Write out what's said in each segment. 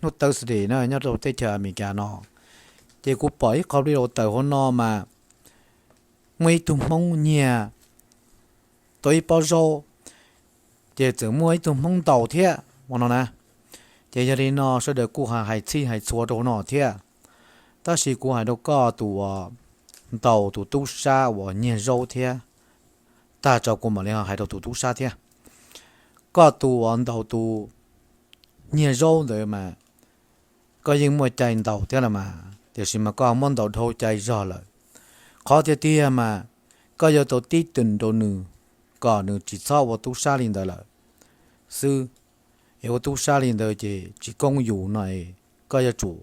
hnub Thursday na nyob rau teb chaws Amelikas no, ces kuv pom ib qho video tawm hauv no mas muaj ib tug Hmoob nyiag tau ib pob zaub, ces txawm muaj ib tug Hmoob ntaus thiab ua no na. Ces yog li no sawv daws kuj hais txhij hais txhua rau hauv no thiab, tab sis kuv hais rau koj tus uas ntaus tus tub sab uas nyiag zaub thiab, tag tso kuv mam li hais rau tus tub sab thiab. Koj tus uas ntaus tus nyiag zaub ntawd mas koj yeej muaj cai ntaus thiab los mas, tiam sis mas koj muab ntaus dhau cai zog lawm. Qhov tiag tiag mas koj yuav tau tib tees rau nws kom nws tsis txhob ua tub sab li ntawd lawm xwb. Es ua tub sab li ntawd ces tsis koob yus no, koj yuav tsum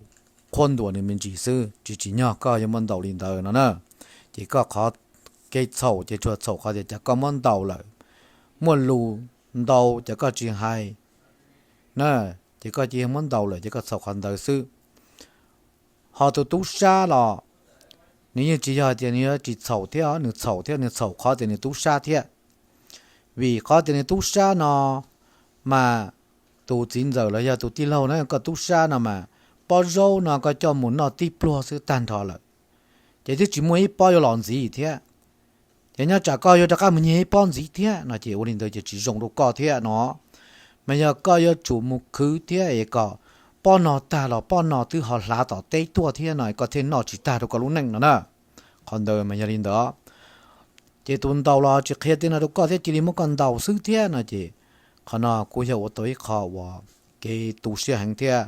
qhuab ntuas nws me ntsis xwb, tsis tsim nyog koj yuav muab ntaus li ntawd no na. Ces koj qhov kev txhaum ces tsuas txhaum qhov tias cas koj muab ntaus lawm, muaj lus ntau ces koj tsis hais na, ces koj cia muab ntaus lawm ces koj txhaum qhov ntawd xwb. Ho tus tub sab los nws yeej tsis yog tias nws yuav tsis txhaum thiab, nws txhaum thiab, nws txhaum qhov tias nws tub sab thiab. Vim qhov tias nws tub sab no mas tus txiv ntxawm los yog tus tij laug na, koj tub sab no mas pob zaub no koj coj mus noj tib pluag xwb tag nrho lawm, ces twb tsis muaj ib pob yuav los ntxiv thiab. Ces nyob tsam koj yuav rov qab mus nyiag ib pob ntxiv thiab no ces ua li ntawd ces tsis zoo rau koj thiab no. Mas yog koj yuav tsum mus khwv thiab es kom pob no tag los pob no twb ho hlav tom teb tuaj thiab no koj thiaj noj tsis tag rau koj lub neej no na. Qhov ntawd mas yog li ntawd. Ces tus ntaus los tsis qhia tej no rau koj thiab, cia li muab koj ntaus xwb thiab no ces qhov no kuj yog ua tau ib qho uas kev tu siab heev thiab.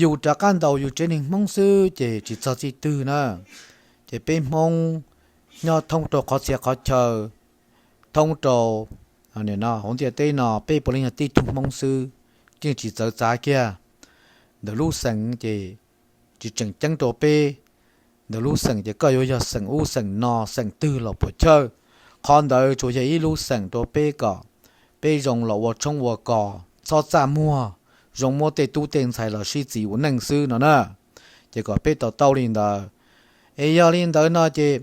Yus rov qab ntaus yus tsev neeg Hmoob xwb ces tsis txog txij twg na. Ces peb Hmoob nyob thoob rau qhov txhia qhov chaw, thoob rau hauv ntiaj teb no peb puav leej yog tib tug Hmoob xwb, yeej tsis txawv txav kiag. Ntawm lub xeem ces tsis tseem ceeb rau peb. Ntawm lub xeem ces koj yuav yog xeem ub xeem no xeem twg los puas chawj. Qhov ntawd tsuas yog ib lub xeem rau peb kom peb zoo los ua tshoob ua kos, txhob txaj muag, zoo muab tej tub tej ntxhais los sib txiv ua neej xwb no na. Ces kom peb to taub li ntawd. Es yog li ntawd no ces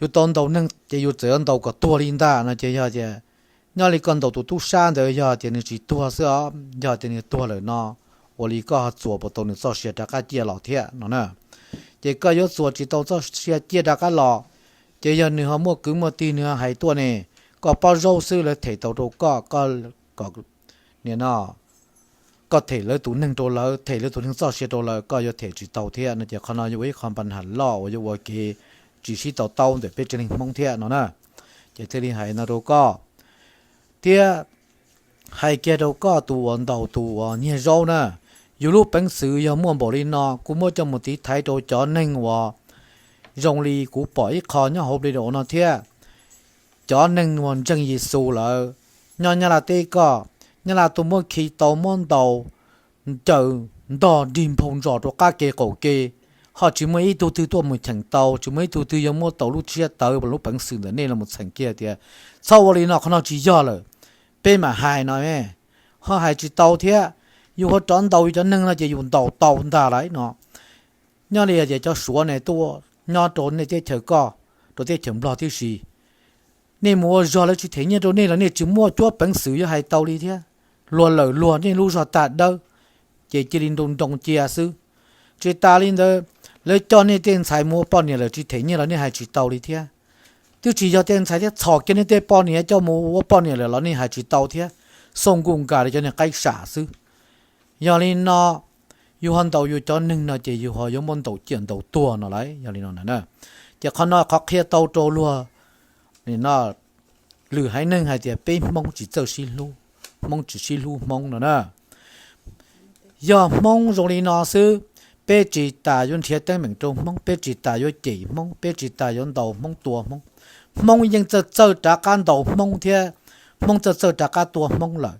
yus tau ntaus neeg ces yus txawm yuav ntaus kom tuag li ntag no ces yog tias nyob li koj ntaus tus tub sab ntawd yog tias nws tsis tuag xwb os, yog tias nws tuag lawm no ua li koj ho txuas puas tau nws txoj sia rov qab ciaj los thiab no na. Ces koj yuav txuas tsis tau txoj sia ciaj rov qab los, ces yog nws ho muaj kwv muaj tij nws ho hais tuaj ne, koj pob zaub xwb lawv them tau rau koj, koj, koj, nim no koj them lawv tus neeg rau lawv, them lawv tus neeg txoj sia rau lawv, koj yuav them tsis tau thiab no ces qhov no yuav ua ib qho npa nham loj uas yuav ua kev tsis sib to taub ntawm peb tsev neeg Hmoob thiab no na. Ces thiaj li hais no rau koj thiab hais kiag rau koj tus uas ntaus tus uas nyiag zaub na. Yus lub peev xwm yog muaj npaum li no kuv muab coj mus tiv thaiv rau cov neeg uas zoo li kuv pom ib qho nyob hauv video no thiab. Cov neeg uas ntseeg Yexus lawm, nyob Nyab Laj teb koj, Nyab Laj tuaj muab khi tau muab ntaus ncaws ntog dig nphau ntsos rau qab ke qaum ke, ho tsis muaj ib tug twg tuaj mus cheem tau, tsis muaj ib tug twg yuav muab tau lub tshiab tawv lub peev xwm ntawm nej los txheem kiag tias txhob ua li no, qhov no tsis yog lawm, peb mam hais no. Ho hais tsis tau thiab, yus ho rov ntaus yus cov neeg no ces yus ntaus tau ntag lauj no. Nyob li tias cov Suav ne tuaj nyob rau nej teb chaws koj, rau teb chaws Nplog tib si, nej mus ua zog lawv tsis them nyiaj rau nej los nej tsis muaj cuab peev xwm yuav hais tau li thiab. Luag lawm luag nej lub zog tag dawb, ces cia li nroo nroo cia xwb. Tsis tas li ntawd, lawv coj nej tej ntxhais mus ua poj niam lawm tsis them nyiaj los nej hais tsis tau li thiab. Twb tsis yog tej ntxhais thiab, txhom kiag nej tej poj niam coj mus ua poj niam lawm los nej hais tsis tau thiab. Xauj nkuj nkas li cov niag qaib sam xwb. Yog li no, yus ho ntaus yus cov neeg no ces yus ho yuav muab ntaus ciaj ntaus tuag no lauj. Yog li no na, ces qhov no qhov qhia tau rau luag, lwm haiv neeg hais tias peb Hmoob tsis txawj sib hlub, Hmoob tsis sib hlub Hmoob no na. Yog Hmoob zoo li no xwb, peb tsis tas yuav nrhiav teeb meem rau Hmoob, peb tsis tas yuav cem Hmoob, peb tsis tas yuav ntaus Hmoob tua Hmoob. Hmoob yeej txawj txawj rov qab ntaus Hmoob thiab Hmoob txawj txawj rov qab tua Hmoob lawm.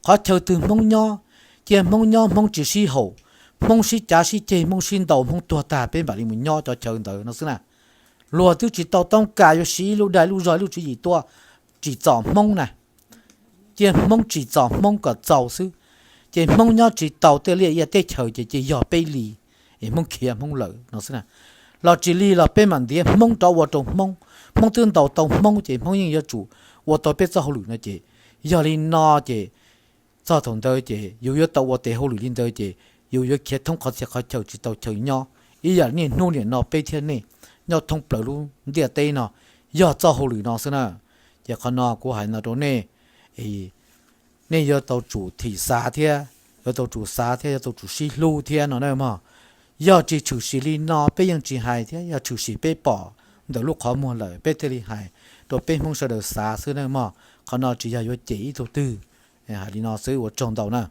Qhov chaw twg Hmoob nyob, cia Hmoob nyob, Hmoob tsis sib haum, Hmoob sib cav sib ceg, Hmoob sib ntaus, Hmoob tuag tag peb mam li mus nyob cov chaw ntawd no xwb na. Luag twb tsis tau toob kas yuav siv ib lub dag ib lub zog ib lub tswv yim tuaj tsim txom Hmoob na. Cia Hmoob tsim txom Hmoob kom txaus xwb, ces Hmoob nyob tsis tau tej liaj ia teb chaws ces cia yog peb li, es Hmoob khiav Hmoob lawm no xwb na. Los tsis li los peb mam ntiav Hmoob rov ua rau Hmoob, Hmoob twb ntaus tau Hmoob ces Hmoob yeej yuav tsum ua tau peb txoj hauj lwm no ces, yog li no ces Txog thaum ntawd ces yus yuav tau ua tes hauj lwm li ntawd ces yus yuav khiav thoob qhov txhia qhov chaw tsis tau chaw nyob. Ib yam niaj hnub niam no peb thiab nej nyob thoob plaws lub ntiaj teb no yog txoj hauj lwm no xwb na. Ces qhov no kuv hais no rau nej, nej yuav tau tsum thim xav thiab yuav tau tsum xav thiab yuav tau tsum sib hlub thiab no na mog. Yog tsis tshwm sim li no peb yeej tsis hais thiab, yog tshwm sim peb pom ntawm lub qhov muag lawm peb thiaj li hais rau peb Hmoob sawv daws xav xwb na mog. Qhov no tsis yog yuav cem ib tug twg. Hais li no xwb ua tsaug ntau na.